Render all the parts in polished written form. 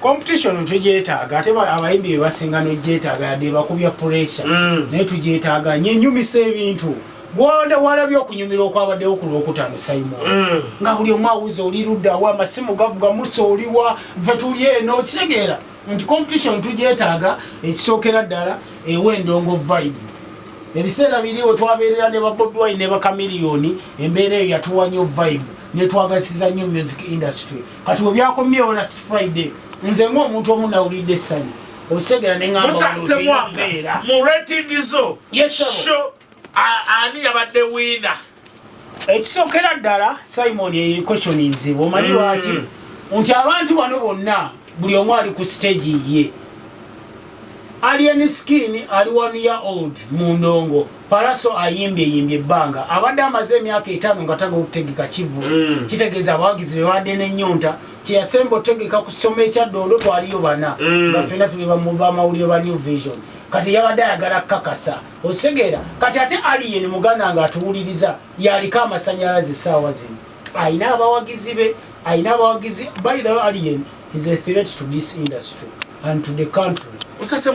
Competition tugyetaaga, ate abayimbi be basinga nogyetaaga, yadde bakubya pressure, naye tugyetaaga nyo, enyumisa ebintu. Gwonde walabye okunyumira okwabaddewo ku Lwokutaano, Simon, nga buli omu awuza oli luddawo, amasimu gavuga, musa oliwa, nfe tuli eno. Kitegeera nti competition tugyetaaga. Ekisookera ddala, ewa endongo vibe. Ebiseera biri we twabeerera ne ba Bobi Wine ne bakamiliyoni, embeera eyo yatuwa nnyo vibe, netwagasiza nnyo music industry. Kati we byakomyewo last Friday, nze ng'omuntu omu nawulidde essanyu, okitegeera, neŋŋamba Musa wano tulina Semwanga, mbeera. Mu rating zo, Yes, sir. show ani yabadde winner? Ekisookera ddala, Simon, eyo question nzibu. Omanyi lwaki? Nti abantu bano bonna, buli omu ali ku stage ye. Alien Skin ali 1 year old mu ndongo. Palaso ayimbye yimbye ebbanga, abadde amaze emyaka 5 nga taga okutegeka kivu. Kitegeeza abawagizi bebadde n'ennyonta. Kyeyasemba otegeka ku ssoma ekyaddondo, twaliyo bana, nga ffena tuli bamawulire ba New Vision. Kati yabadde ayagala kakasa, okitegeera? Kati ate Alien, muganda nga atuwuliriza, yaliko amasanyalaze essaawa zino, ayina abawagizi be, ayina abawagizi. By the way, Alien is a threat to this industry and to the country.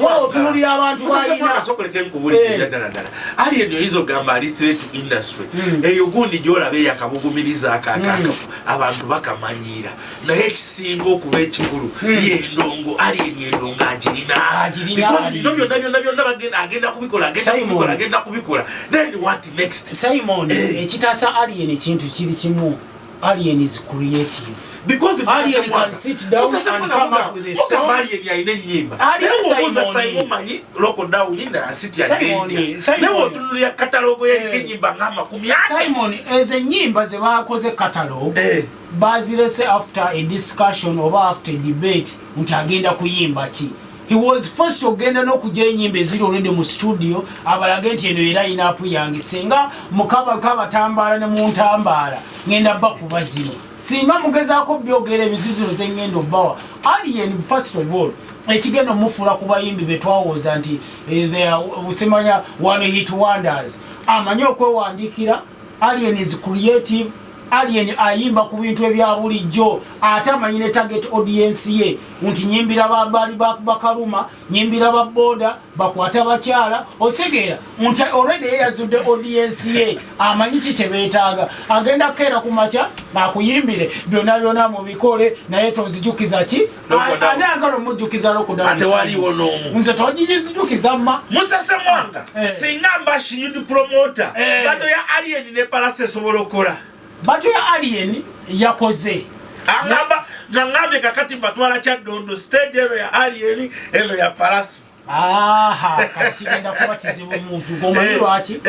Wa otunulira abantu balina. Sokoleke nkubulire. Ddala ddala, Alien oyinza okugamba ali threat to industry. Eyo gundi gyolaba eyakabugumiriza akakaka, abantu bakamanyiira, naye ekisinga okuba ekikulu yendongo. Alien endongo agirina. Agirina, because Alien. bino byonna byonna byonna agenda kubikola, agenda Simon. kubikola, agenda kubikola. Then what next? Simon, ekitaasa Alien ekintu kiri kimu: Alien is creative. Because Alien can sit down and come up with a song. Mugamba Alien alina ennyimba, Alien naye obuuza Simon. Simon, manyi lockdown nansi Simon, tyadenja, Simon. naye otunulira catalogue yeriko ennyimba nga 40. Simon, ezo ennyimba ze bakoze catalogue, bazirese after a discussion oba after a debate nti agenda kuyimba ki. He was first okugenda n'okugya enyimba eziri already mu studio, abalage nti eno era line-up yange, singa mukaba kabatambaala ne muntambaala, ngenda bakuba zino, singa mugezaako byogera ebiziziro zengenda obbawa. Alien, first of all, ekigenda omufuula ku bayimbi betwawooza nti they are, simanya, one hit wonders, amanyi okwewandiikira. Alien is creative. Alien ayimba ku bintu ebya bulijjo, ate amanyi ne target audience ye, nti nyimbira bali bakaluma, nyimbira baboda bakwata bakyala. Okitegeera nti already ye yazudde audience ye, amanyi ki kyebeetaaga. Agenda kukeera ku makya akuyimbire byonna byonna mubikole, naye tozijukiza ki? Lockdown. Ani agala omujjukiza lockdown? Ate waliwo n'omu. Nze togizijukiza mma. Musa Semwanga, singa mba shield promoter, battle ya Alien ne Palasa esobola okukola? Battle ya Alien yakoze. Agamba nga ngambye kakati mbatwala Kyaddondo, stage eno ya Alien, eno ya Palasa. Aha, kati kigenda kuba kizibu muntu. Omanyi lwaki?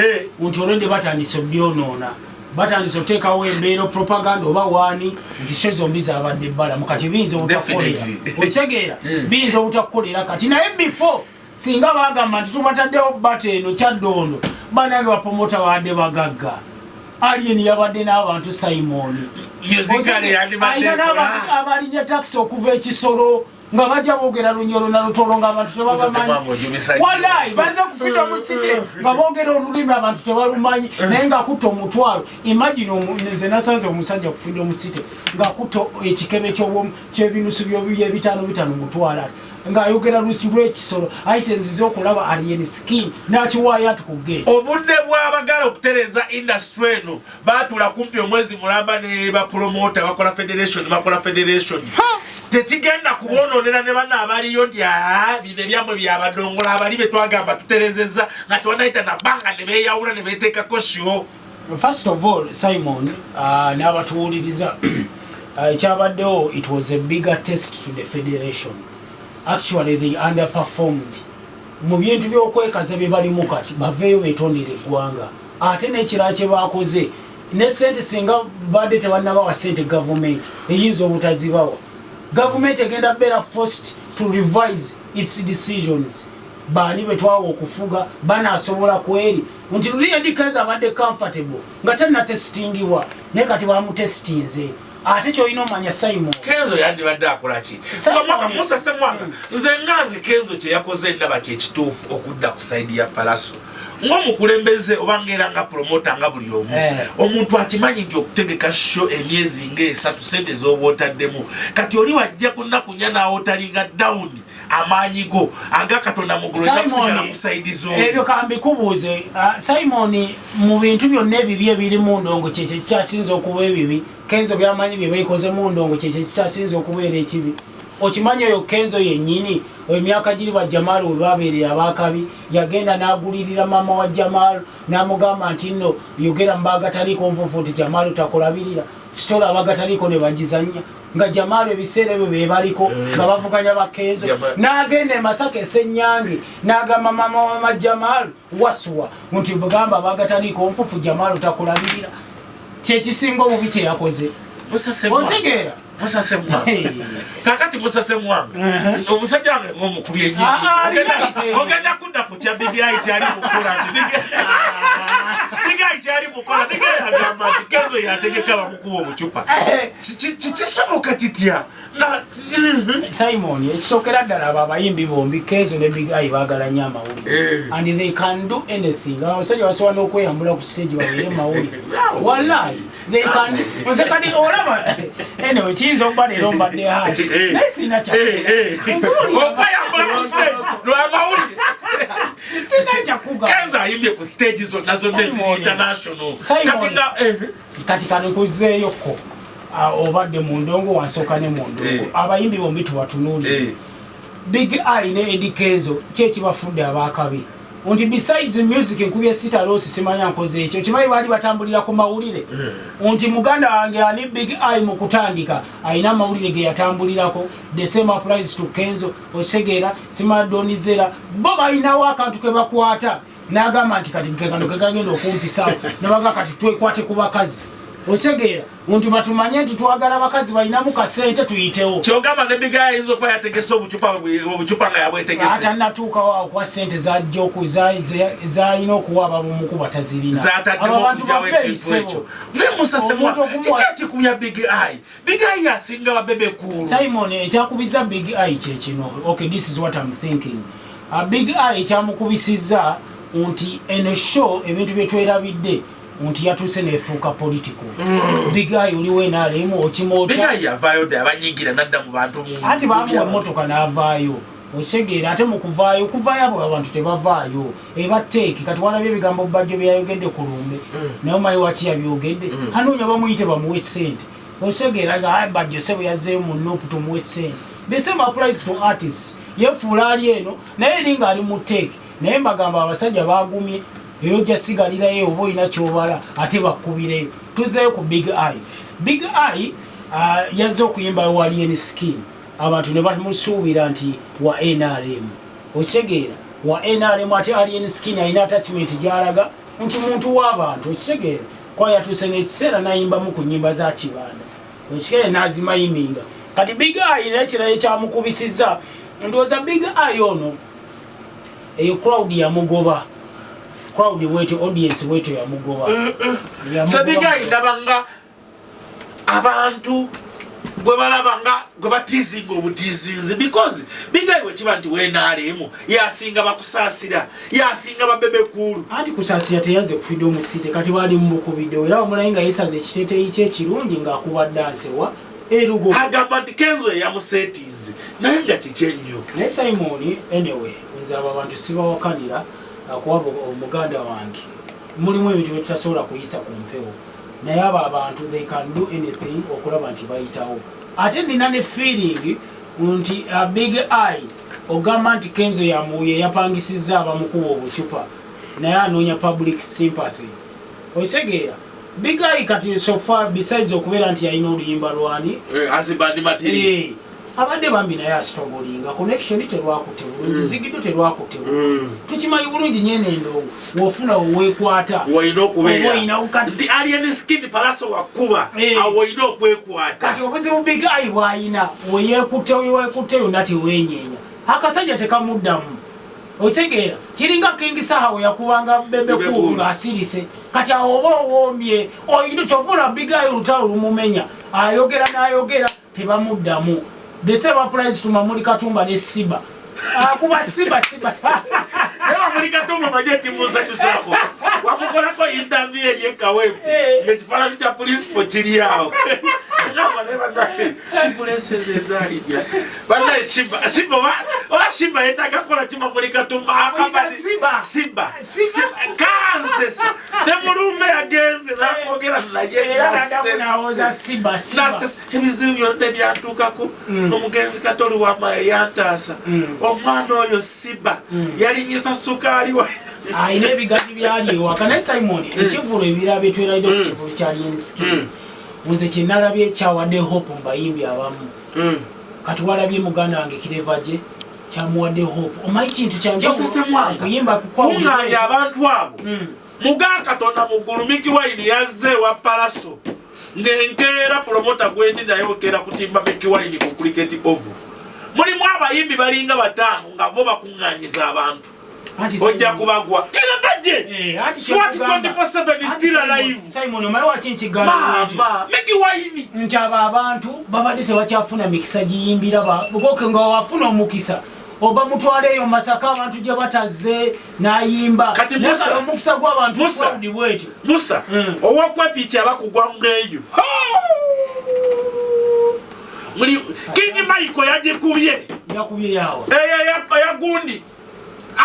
Nti olwedde batandise obyonoona, batandise oteekawo embeera propaganda oba waani nti show zombi zabadde ebbalamu. Kati biyinza obutakukolera. Okitegeera, biyinza obutakukolera kati, naye before singa bagamba nti tubataddewo battle eno Kyaddondo, banange bapromota babadde bagagga. Alien yabadde n'abantu, Simon. Musically yandibadde Alina ekola. n'abantu abalinnya takisi okuva ekisolo nga bajja boogera Lunyolo na Lutolo ng'abantu tebabamanyi. Wallahi, baze ku Freedom City nga boogera olulimi abantu tebalumanyi, naye nga kutta 10,000. Imagine, nze nasanze omusajja ku Freedom City nga kutta ekikebe ky'ebinusu byebitaano bitaano 20,000, ng'ayogera lwekisolo, ayise nzize okulaba Alien Skin, n'akiwaayo ati ku gate. Obudde bw'abagala okutereeza industry eno, baatula kumpi omwezi mulamba ne bapromota bakola federation, bakola federation. Tekigenda kubonoonera ne banna abaliyo nti, "Aa, bino ebyammwe byabadongola." Abali betwagamba tuterezezza nga tewanayita nabbanga ne beeyawula ne beeteekako show. First of all, Simon, n'abatuwuliriza, ekyabaddewo, it was a bigger test to the federation. Actually, they underperformed mu bintu by'okwekaza bye balimu. Kati baveeyo betondera eggwanga. Ate n'ekirala kye bakoze, ne sente, singa badde tebannabawa sente, gavumenti eyinza obutazibawa. Gavumenti egenda beera forced to revise its decisions. Baani betwawa okufuga banasobola kweri nti luli Eddy Kenzo abadde comfortable nga tanatestingibwa, naye kati bamutestinze. Ate kyolina omanya, Simon, Kenzo yandibadde akola ki? Simon- Mwaka Musa Semwanga, nze nga nze, Kenzo kye yakoze ndaba kyekituufu, okudda ku side ya Palaso ng'omukulembeze oba ngaera nga promoter nga buli omu. Omuntu akimanyi nti okutegeka show emyezi nga 3, sente z'oba otaddemu, kati oli wajja ku nnaku 4 n'awotalinga down amaanyi go aga Katonda mugulu olina kusigala ku side z'oli. Ebyo kambikubuuze. Simon, mu bintu byonna ebibi ebiri mu ndongo, kyekyo kikyasinza okuba ebibi? Kenzo byamanyi bye beikoze mu ndongo, kyekyo kikyasinza okubeera ekibi? Okimanyi oyo Kenzo yennyini, emyaka giri ba Jamal we babeerera abakabi, yagenda n'agulirira maama wa Jamal n'amugamba nti nno yogera mubagataliiko nfuufu nti Jamal takulabirira sitola, abagataliiko ne bagizanya nga Jamal ebiseera ebyo bebaliko nga bavuganya bakenzo. N'agenda e Masaka Esenyange n'agamba maama wa Jamal Wasuwa nti bugamba abagataliiko nfufu Jamal takulabirira. Kyekisinga obubi kyeyakoze. Musa Semwanga. Ontegeera? Musa Semwanga. Kakati Musa Semwanga, omusajja wange ng'omukubi Ah, ah, reality. Ogenda kudda kutya Big Eye kyali mukola nti Big Eye kyali mukola, Big Eye agamba nti Kenzo yategeka bamukuba obucupa. Kisoboka kitya nga Simon, ekisookera ddala, abo abayimbi bombi, Kenzo ne Big Eye, baagala nnyo amawulire and they can do anything. Abasajja basobola n'okweyambula ku stage babeere mawulire. Wallahi, they can. Nze kati olaba, anyway, kiyinza okuba leero mbadde harsh, naye sirina Okweyambula ku stage lwamawulire? Sirina kyakuga. Kenzo ayimbye ku stage zonna zonna eziri Simon. international. Simon. Kati nga Kati kano kuzeeyoko. Obadde mu ndongo, wansooka ne mu ndongo. Abayimbi bombi tubatunuulire. Big Eye ne Eddy Kenzo, ki ekibafudde abakabi? Nti besides music, nkubye sita losi, simanya nkoze ekyo, kimanyi baali batambulira ku mawulire. Nti muganda wange ani, Big Eye mu kutandika alina amawulire ge yatambulirako. The same applies to Kenzo. Okitegeera? Simadonizera bo balinawo akantu ke bakwata n'agamba nti kati ke kano kekagenda okumpisaawo, nebaga kati twekwate ku bakazi. Okitegeera nti batumanye nti twagala bakazi balinamu kasente, tuyitewo. Kyogamba ne Big Eye ayinza okuba yategese obucupa nga yabwetegese. Atanatuukawo awo, kuba sente zajja zalina okuwa abamukuba tazirina. Zataddemu Abo abantu okugyawo babeeyi, ekintu ssebo. ekyo. Naye Musa Semwa, Omuntu okumuwa- kiki ekikubya Big Eye? Big Eye yasinga ba Bebe Cool. Simon, ekyakubiza Big Eye kyekino. Okay, this is what I'm thinking. Big Eye ekyamukubisizza nti eno show, ebintu byetwerabidde nti yatuuse nefuuka political. Big Eye oliwo NRM Big okimwotya. Eye yavaayo dda, abanyigira nadda mu bantu Anti bamuwa emmotoka n'avaayo. Okitegeera? Ate mu kuvaayo, kuvaayo abo abantu tebavaayo, eba teeki. Kati walabye ebigambo Bajjo byeyayogedde ku lumbe, naye omanyi waki yabyogedde? Anoonya bamuyite bamuwe sente. Okitegeera? Nga "Ai, Bajjo sebo yazzeeyo mu NUP, tumuwe sente." The same applies to artists. Yefuula ali eno, naye eri ng'ali mu teeki. Naye mbagamba, abasajja bagumye, era ojja sigalirayo oba olina kyobala ate bakkubireyo. Tuzzeeyo ku Big Eye. Big Eye yazze okuyimba wa Alien Skin, abantu ne bamusuubira nti wa NRM. Okitegeera? Wa NRM. Ate Alien Skin alina attachment gyalaga nti muntu w'abantu. Okitegeera? Kwa yatuuse n'ekiseera nayimbamu ku nyimba za Kibanda. Okitegeera? N'azimayiminga. Kati Big Eye nekirala ekyamukubisizza, ndowooza Big Eye ono, eyo crowd yamugoba, crowd bwetyo, audience bwetyo yamugoba. So Big Eye ndaba nga abantu gwe balaba nga gwe batizinga obutizinzi, because Big Eye wekiba nti wenaalemu yasinga bakusaasira, yasinga ba Bebe Cool. Anti Kusaasira teyaze kufidde omusite, kati baali mumukubiddewo, era bamulaye nga yesaze ekiteeteeyi kye ekirungi ng'akuba dance wa erugo. Agamba nti Kenzo eyamusetinzi, naye nga kiki ennyo? Naye Simon, anyway, nze abo abantu sibawakanira, kuba omuganda wange mulimu ebintu byetutasobola kuyisa ku mpewo, naye abo abantu they can do anything okulaba nti bayitawo. Ate nina ne feeling nti Big Eye ogamba nti Kenzo yamuye yapangisizza abamukuba obucupa, naye anoonya public sympathy. Okitegeera? Big Eye kati so far, besides okubeera nti yalina oluyimba lwani Azibandi matiri. Abadde bambi naye astrugglinga, Connection terwakutte bulungi, Zigido terwakutte bulungi. Tukimanyi bulungi nyene endongo wofuna wewekwata. Wolina okubeera Oba olina kati nti Alien Skin, Palaso wakuba, awo olina okwekwata. Kati obuzibu Big Eye bwayina, weyekutte weyekutte yonna tewenyenya, akasajja tekamuddamu. Okitegeera, kiringa King Saha we yakubanga Bebe Cool ng'asirise. Kati awo oba owombye oyina kyovula bigayo olutalo lumumenya, ayogera n'ayogera tebamuddamu. The same applies to Mamuli Katumba ne Siba. Akuba Siba Siba. Naye Mamuli Katumba manyi ekimusanyusaako, wamukolako interview eri e Kawempe ng'ekifaananyi kya principal kiri awo. Ngamba naye bannaye kipuleseza ezaalijja bannaye Shiba Shiba oba Shiba yeetaaga kukola ki Mamuli Katumba akabali Siba. Siba Siba. Kanzesa ne mulumbe yagenze nakwogera naye. Era nadamu nawoza Siba Siba. Nasesa ebizibu byonna ebyantuukako, omugenzi Katoli wamaye yantaasa. Omwana oyo Siba yalinyisa sukaali wa Alina ebigazi byali ewaka. Naye Simon, ekivulu ebirala byetweralidde ku kivulu kya Alien Skin, nze kyenalabye kyawadde hope mu bayimbi abamu. Kati walabye muganda wange Kireva gye kyamuwadde hope, omanyi kintu Osesemwanga kyanjawuyimba. Kuŋŋaanya abantu abo muga Katonda muggulu. Miki Wine yazze ewa Palaso ng'enkeera promota gwendi naye okeera kutimba Miki Wine ku Cricket Oval. Mulimu abayimbi balinga bataano nga bo bakuŋŋaanyiza abantu, ojja kubagwa Kireva gye Swat 24/7 is still alive. Simon, omanyi waki nkigamba? Maama Miki Wine. Nti abo abantu babadde tebakyafuna mikisa giyimbira goke nga wafuna omukisa oba mutwale eyo Masaka abantu gye batazze n'ayimba. Kati Naye Musa- kati omukisa gw'abantu Musa- crowd bwetyo. Musa, owokwepiiki abakugwa mweyo muli King Michael yagikubye. Yakubye yawa? Eyo yagundi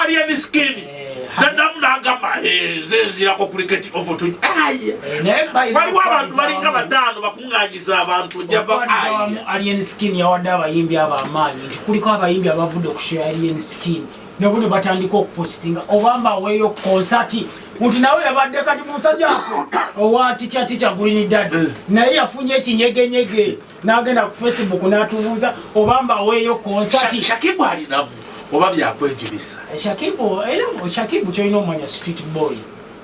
Alien Skin. Naddamu n'agamba, "Eh, nze nzirako Cricket Oval tu." Eh, naye by the Waliwo abantu way, balinga bataano bakuŋŋanyiza abantu ojja ba Okutwaliza wamu, Alien Skin yawadde abayimbi abo amaanyi nti kuliko abayimbi abavudde ku show ya Alien Skin nabo ne batandika okupositinga obamba aweeyo konsati nti nawe yabadde kati musajja ako owa Tica Tica Green Daddy naye yafunye ekinyegenyege n'agenda ku Facebook n'atubuuza obamba aweeyo konsati. Shakibu alinamu oba byakwejubisa? Shakibu, era Shakibu kyolina omanya, street boy,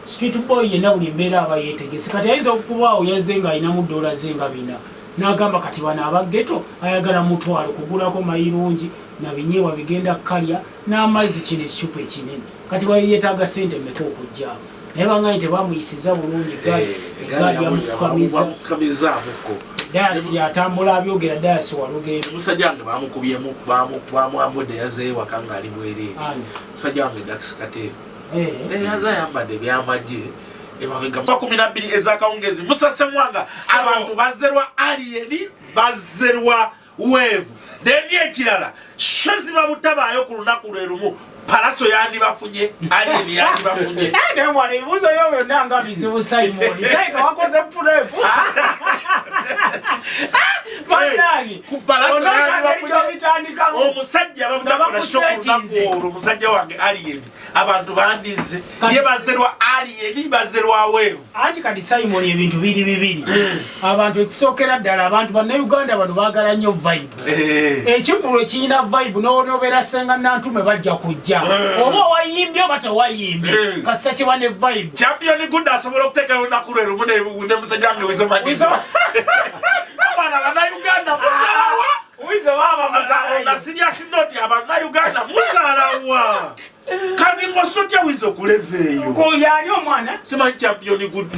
street boy yenna buli mbeera aba yeetegese. Kati ayinza okubaawo yazze ng'alinamu dola ze nga 400 n'agamba kati bano abageto ayagala mutwalo kugulako mayirungi na binyeebwa bigenda kalya n'amazzi, kino ekicupa ekinene. Kati yeetaaga sente meka okujjaawo? Naye bangaye tebamuyisiza bulungi, egaali yamufukamiza. Bamufukamizaamukko. Dayasi yatambula abyogera, Dayasi walugendo. Musajja wange bamukubyemu, bamwambudde, yazeeyo waka ng'ali bwereere. Ani? Musajja wange Dax Kartel. Eh. Yaze ayambadde ebyamagye emabega 12 ezakawungezi. Musa Semwanga, abantu bazerwa Alien, bazerwa Wave. Then ekirala, show ziba butabaayo ku lunaku lwe lumu. Palaso yandibafunye, Alien yandibafunye. Naye mwana, ebibuuzo byo byonna nga bizibu. Simon, kyaleka wakoze prep, bannange. Ku Palaso yandibafunye. Gyobitandikamu. Omusajja bamutakola show ku lunaku bakusetinze. olwo, omusajja wange Alien, abantu bandize. Kati- Ye bazerwa Alien, bazerwa Wave. Anti kati Simon, ebintu biri bibiri. Abantu ekisookera ddala, abantu bannayuganda bano baagala nnyo vibe. Ekivulu ekirina vibe n'onobeera Senga Nantume bajja kujja, oba wayimbye oba tewayimbye, kasita kiba ne vibe. Champion Good asobola okuteekayo olunaku lwe lumu ne musajja wange Weasel Manizo. Bana bannayuganda muzaalawa. Wizo baaba muzaalayo. Na serious note, abannayuganda muzaalawa. Kati ng'osotya Weasel okuleva eyo? Ko yali omwana. Simanyi Champion Good.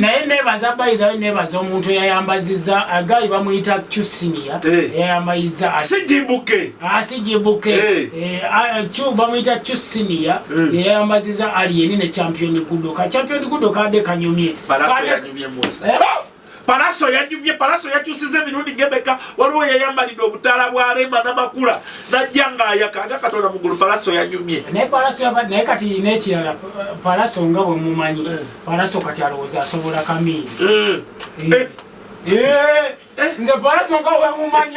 Naye nebaza, by the way, nebaza omuntu eyayambaziza agayi bamuyita Cusinia. Eyayambaziza Sijibuke. Asijibuke. Bamuyita Cusinia, yeyayambaziza Alien ne Champion Gudo. Ka Champion Gudo kadde kanyumye. Palaso Kadde- yanyumye, Musa. Eh? Palaso yanyumye, Palaso yakyusiza emirundi ngemeka. Waliwo yayambalidde obutaala bwa Rema n'amakula najja ng'ayaka aga Katonda mugulu. Palaso yanyumye. Naye Palaso naye kati n'ekirala, Palaso nga bwe mumanyi, Palaso kati alowooza asobola Kamiiri. Eh. Eh, nze Palaso nga bwemumanyi,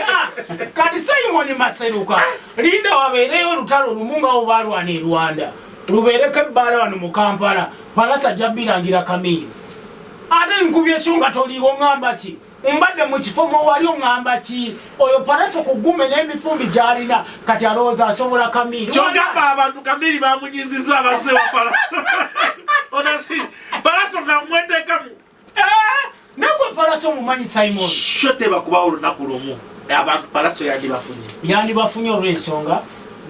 kati Simon Maseruka, linda wabeereyo olutalo lumu nga bwe balwana e Rwanda lubeereko ebbaala wano mu Kampala, Palaso ajja birangira Kamiiri. Ate nkubye ekyo nga toliiwo, ŋŋamba ki? Mbadde mu kifo mwewali, oŋŋamba ki? Oyo Palaso kugume n'emifumbi gy'alina, kati alowooza asobola Kamiiri. Kyogamba abantu Kamiri bamunyiziza abazze wa Palaso onasi Palaso nga mweteekamu. Eh, nagwe Palaso omumanyi, Simon. Sho teba kubawo olunaku lumu, abantu Palaso yandibafunye. Yandibafunye olw'ensonga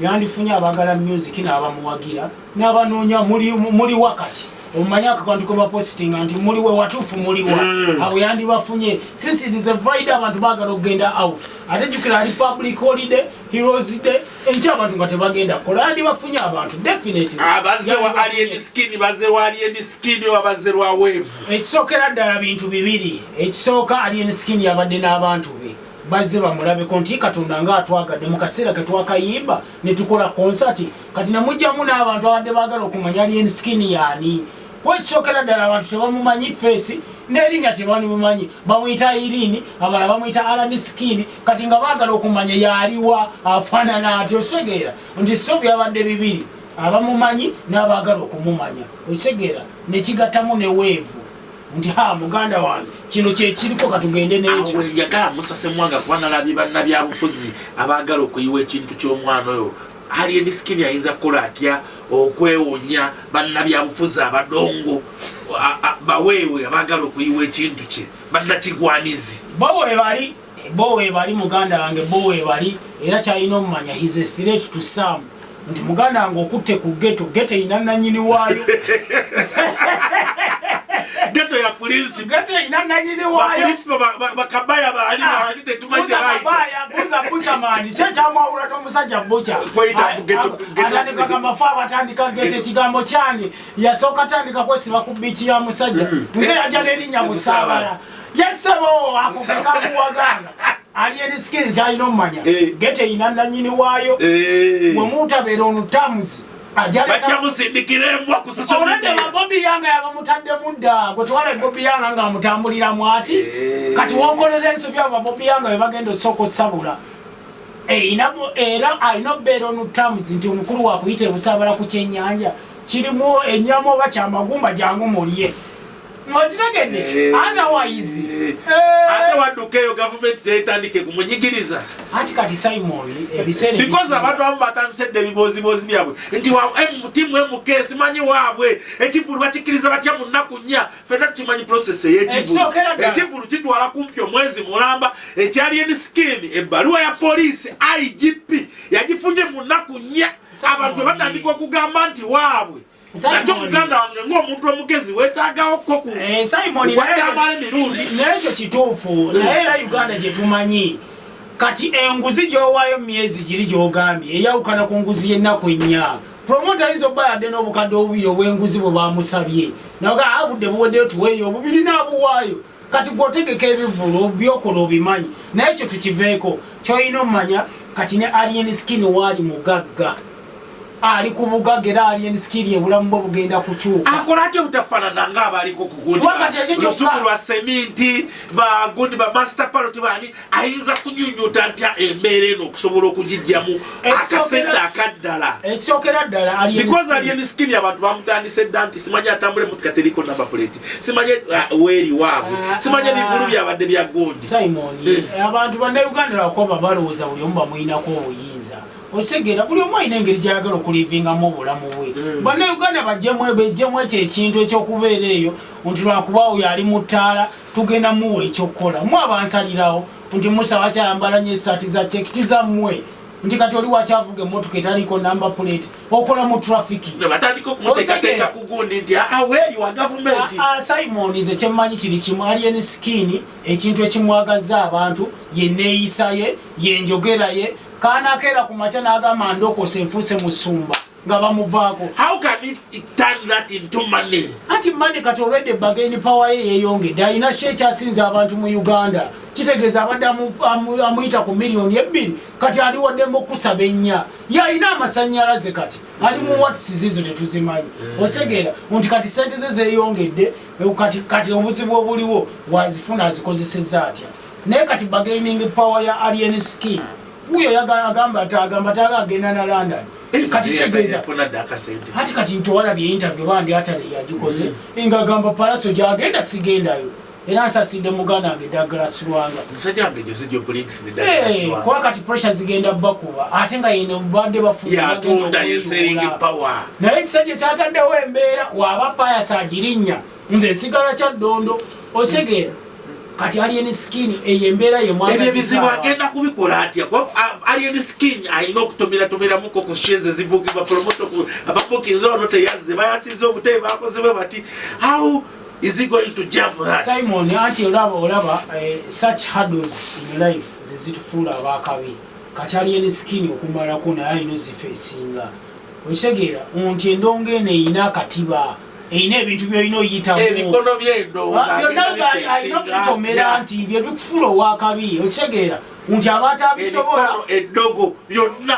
Yandifunye abagala music n'abamuwagira n'abanoonya muli wakati omumanyi akakantu ke bapositinga nti muliwe watuufu muliwa. Abo yandibafunye since it is a Friday, abantu baagala okugenda out, ate jjukira ali public holiday, Heroes Day, enkya abantu nga tebagenda kukola. Yandibafunye abantu definitely. Abazze wa Alien Skin, bazze wa Alien Skin oba bazze lwa Wave? Ekisookera ddala bintu bibiri. Ekisooka, Alien Skin yabadde n'abantu be, bazze bamulabeko nti Katonda nga atwagadde mu kaseera ke twakayimba ne tukola konsati. Kati nemugjamu n'abantu abadde baagala okumanya Alien Skin yaani. Kuba ekisookera ddala abantu tebamumanyi face n'erinnya, tebamumanyi. Bamuyita Irini, abalala bamuyita Alan Skin. Kati nga baagala okumanya yaaliwa, afaanana ati. Okitegeera nti so byabadde bibiri, abamumanyi n'abaagala okumumanya. Okitegeera nekigattamu ne Wave nti ha, muganda wange, kino kyekiriko, katugende n'ekyo. Awo njagala musase mwanga, kuba nalabye bannabyabufuzi abaagala okuyiwa ekintu ky'omwana oyo Alien Skin. Ayinza kukola atya okwewonya bannabyabufuzi abadongo, baweewe abaagala okuyiwa ekintu kye, bannakigwanizi? Bo webali, bo webali, muganda wange, bo webali. Era kyalina omumanya, he's a threat to some, nti muganda wange okutte ku ghetto, ghetto erina nanyini waayo. Ghetto ya polisi. Ghetto erina nanyini waayo. Bapolisi bakabaya baali baali tetumanyi gye bayita. Buza buchamani kyekyamwawula n'omusajja bucha. Kweyita Atandika kamafu, abatandika ghetto, ekigambo kyange yasooka tandika kwesiba ku biiki ya musajja. Nze yajja n'erinnya Busaabala, yesebo ako kekamuwaganga. Alien Skin kyalina omumanya, ghetto erina nanyini waayo. Bwe mutabeera on terms, bajja musindikira embwa ku social olwedde media. Bobi Yanga yabamutaddemu dda. Gwe twala Bobi Yanga nga amutambuliramu ati. Kati wonkolera ensobi, abo Bobi Yanga be bagenda osooka osabula. Era alina obeera on terms nti omukulu wakuyita ebusaabala ku kyennyanja kirimu ennyama oba kyamagumba, jangu mulye. Okitegedde? Otherwise Ate wadduka eyo gavumenti teyetandike kumunyigiriza. Anti kati Simon, ebiseera because abantu abamu batandise dda ebibooziboozi byabwe nti team MK simanyi waabwe ekivulu bakikkiriza batya mu nnaku 4? Fenna tukimanyi process ey'ekivulu. Ekisookera ddala. Ekivulu kitwala kumpi omwezi mulamba. Ekya Alien Skin, ebbaluwa ya poliisi IGP yagifunye mu nnaku 4. Abantu batandika okugamba nti waabwe. Simon. Nakyo muganda wange, ng'omuntu omugezi, weetaagawokko ku Simon, kukwata emirundi. Naye ekyo kituufu, naye era Uganda gye tumanyi kati, enguzi gy'owaayo mu myezi giri gy'ogambye eyawukana ku nguzi y'ennaku 4. Promota ayinza okuba yadde n'obukadde obubiri obw'enguzi bwe bamusabye, naga budde buweddeyo, tuweeyo obubiri, n'abuwaayo. Kati gweotegeka ebivulu byokola obimanyi. Naye ekyo tukiveeko. Kyolina omumanya kati, ne Alien Skin waali mugagga, ali ku bugagga, era Alien Skin obulamu bwe bugenda kukyuka. Akola atya obutafaanana ng'abaliko ku gundi? Kuba kati ekyo kyokka- Lusuku lwa seminti, bagundi ba Master Parot bani, ayinza kunyunyuta ntya embeera eno okusobola okugijjamu akasente akaddala? Ekisookera ddala, Alien Because Skin- Alien Skin abantu bamutandise dda nti simanyi atambule motoka teriko number plate, simanyi weeri waabwe, simanyi ebivulu byabadde bya gundi. Simon, abantu bannayuganda lwakuba balowooza buli omu bamuyinako obuyinza. Okitegeera, buli omu alina engeri gyayagala okulivingamu obulamu bwe. Bannayuganda bajjemu, bejjemu ekyo ekintu ekyokubeera eyo nti lwakuba oyo ali mu ttaala tugenda muwa ekyokukola. Mu abansalirawo nti Musa wakyayambala nyo essaati za checked zammwe, nti kati oli wakyavuga emmotoka etaliiko number plate, okola mu trafiki. Ne batandika okumuteekateeka ku gundi nti aa, weeri wa gavumenti. Ah, ah, Simon, nze kyemmanyi kiri kimu. Alien Skin ekintu ekimwagaza abantu ye neeyisa ye, yenjogera ye. Kaanakeera ku makya n'agamba ndokose, nfuuse musumba, nga bamuvaako. How can it turn that into money? Anti money kati olwedde bargain power ye yeeyongedde. Alina show ekyasinza abantu mu Uganda, kitegeeza abadde amuyita ku miliyoni 2, kati ali waddembe okusaba 4. Yalina amasanyalaze, kati ali mu watts zizo tetuzimanyi. Okitegeera nti kati sente ze zeeyongedde. Kati obuzibu obuliwo, wazifuna azikozeseza atya? Naye kati bargaining power ya Alien Skin wuyo agamba ati agamba taga agenda na London. Kati kitegeeza Yafuna dda akasente. Ati kati ntowalabye interview bandi atale yagikoze nga agamba Pallaso gyagenda sigendayo, era nsasidde muganda wange Douglas Lwanga. Musajja wange Jose Jo Blinks ne Eh, kuba kati pressure zigenda bakuba, ate nga yino badde bafunye yatunda ye selling power. Naye ekisajja kyataddewo embeera, waaba payasa agirinnya, nze nsigala Kyaddondo. Okitegeera? Kati Alien Skin eyo embeera yemwebyo ebizibu agenda kubikola atya? Alien Skin alina okutomeratomeramuko ku sheze zibukibwa promoto ababukinze wano teyazze, bayasiza obutebe, bakoze bwe bati. How is he going to jump that? Simon, anti olaba such hurdles in life ze zitufuula abakabi. Kati Alien Skin okumalako naye alina ozifeesinga. Okitegeera nti endongo eno erina akatiba, erina ebintu byolina oyitamu, ebikono by'endongo byonna alina okubitomera nti bye bikufuula owakabi. Okitegeera nti abatabisobola eddogo byonna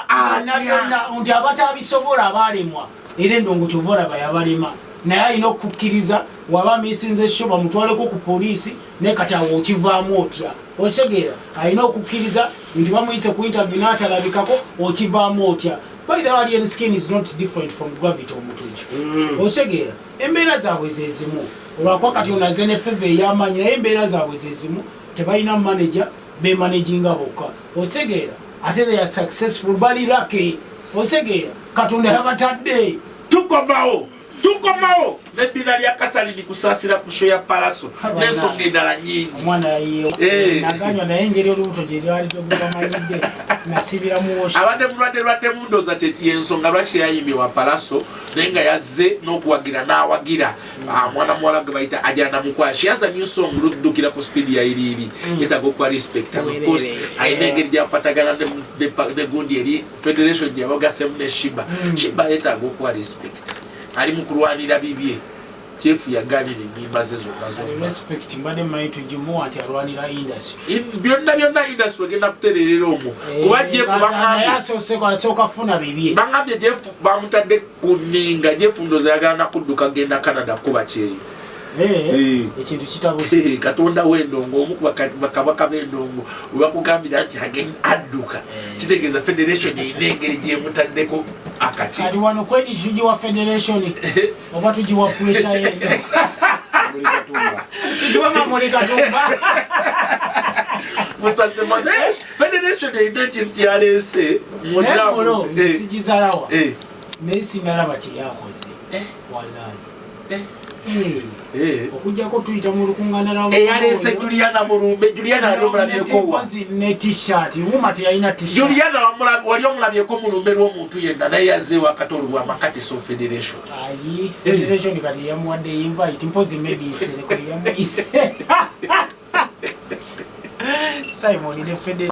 byonna, nti abatabisobola abalemwa, era endongo kyova olaba yabalema. Naye alina okukkiriza waba amisinze show bamutwaleko ku poliisi, naye kati awo okivaamu otya? Okitegeera alina okukkiriza nti bamuyise ku interview n'atalabikako, okivaamu otya? By the way, Alien Skin is not different from Gravity Omutujju. Okitegeera embeera zaabwe zezimu, olwakuba kati onaze ne favour ey'amaanyi, naye embeera zaabwe zezimu, tebalina manager, bemanaginga bokka. Okitegeera ate they are successful, bali lucky. Okitegeera Katonda yabatadde. Tukomawo nebbina lya Kasalini kusaasira ku show ya Palaso n'ensonga endala nyingi. Omwana naganywa, naye engeri olubuto gye lwali tebamanyidde, nasibira mu wash. Abadde mulwadde lwadde mundooza yensonga lwaki teyayimbye wa Palaso, naye nga yazze n'okuwagira n'awagira. Mwana muwala gwe bayita Ajana Mukwaya, she has a new song, luddukira ku speed ya iriiri, yetaaga okuwa respect. And of course alina engeri gyakwatagana ne gundi eri federation gye yabagasemu ne Sheebah. Sheebah yetaaga okuwa respect, ali mu kulwanira bibye. Kyefu yaganira enyimba ze zonna zonna. Respect mbadde mmanyi tugimuwa nti alwanira industry. Byonna byonna industry egenda kutererera omwo, kuba Jeff baŋambye asooka funa bibye. Baŋambye Jeff bamutadde ku nninga. Jeff ndoza yagala nakudduka genda Canada kuba kyeyo. Ekintu kitabuse. Katonda w'endongo, omu ku bakabaka b'endongo, webakugambira nti adduka, kitegeeza federation erina engeri gyemutaddeko akati. Kati wano credit tugiwa federation oba tugiwa pressure yendo? Tugiwa Mamuli Katumba. Musasema federation erina ekintu kyaleese. Sigizalawa, naye sinalaba kyeyakoze wallahi. Okujjako tuyita mu lukungana. Eyaleese Juliana Mulumbe. Juliana ali omulabyeko? Ne T-shirt wuma teyalina T-shirt. Juliana wali omulabyeko mulumbe lw'omuntu yenna? Naye yazzeewo akatolubwa amakati so federation. Ayi, federation kati yamuwadde invite, mpozi maybe Nsereko yamuyise. Simon ne federation.